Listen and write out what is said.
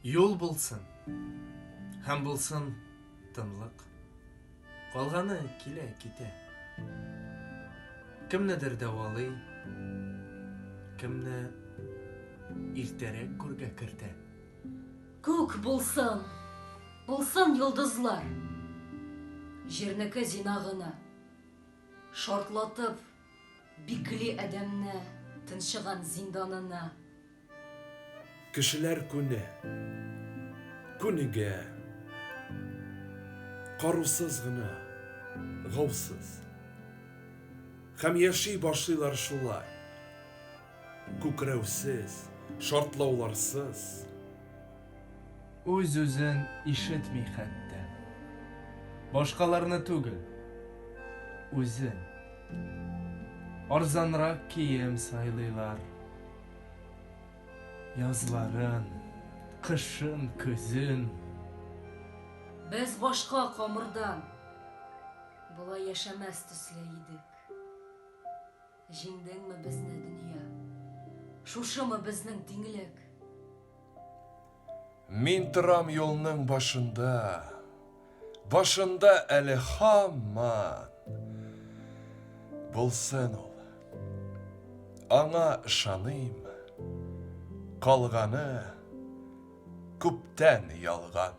Юл булсын. Һәм булсын тынлык. Калганы килә, китә. Кемнедер дәвалый, кемне иртәрәк күргә кертә. Күк булсын, булсын йолдызлар. Җирнеке зина гына. Шартлатып бикли адәмне тынчыган зинданына. Кешеләр күнә, күнегә. Карусыз гына, гаусыз. Һәм яши башлыйлар шулай. Күкрәүсез, шартлауларсыз. Үз-үзен ишетми хәтта. Башкаларны түгел, үзен. Арзанрак кием сайлыйлар. Язларын, кышын, көзен. Без башка камырдан. Болай яшәмәс төсле идек. Җиңдеңме безне, дөнья? Шушымы безнең тиңлек? Мин торам юлның башында. Башында әле һаман. Булсын ул. Аңа ышаныйм. Калганы күптән ялган.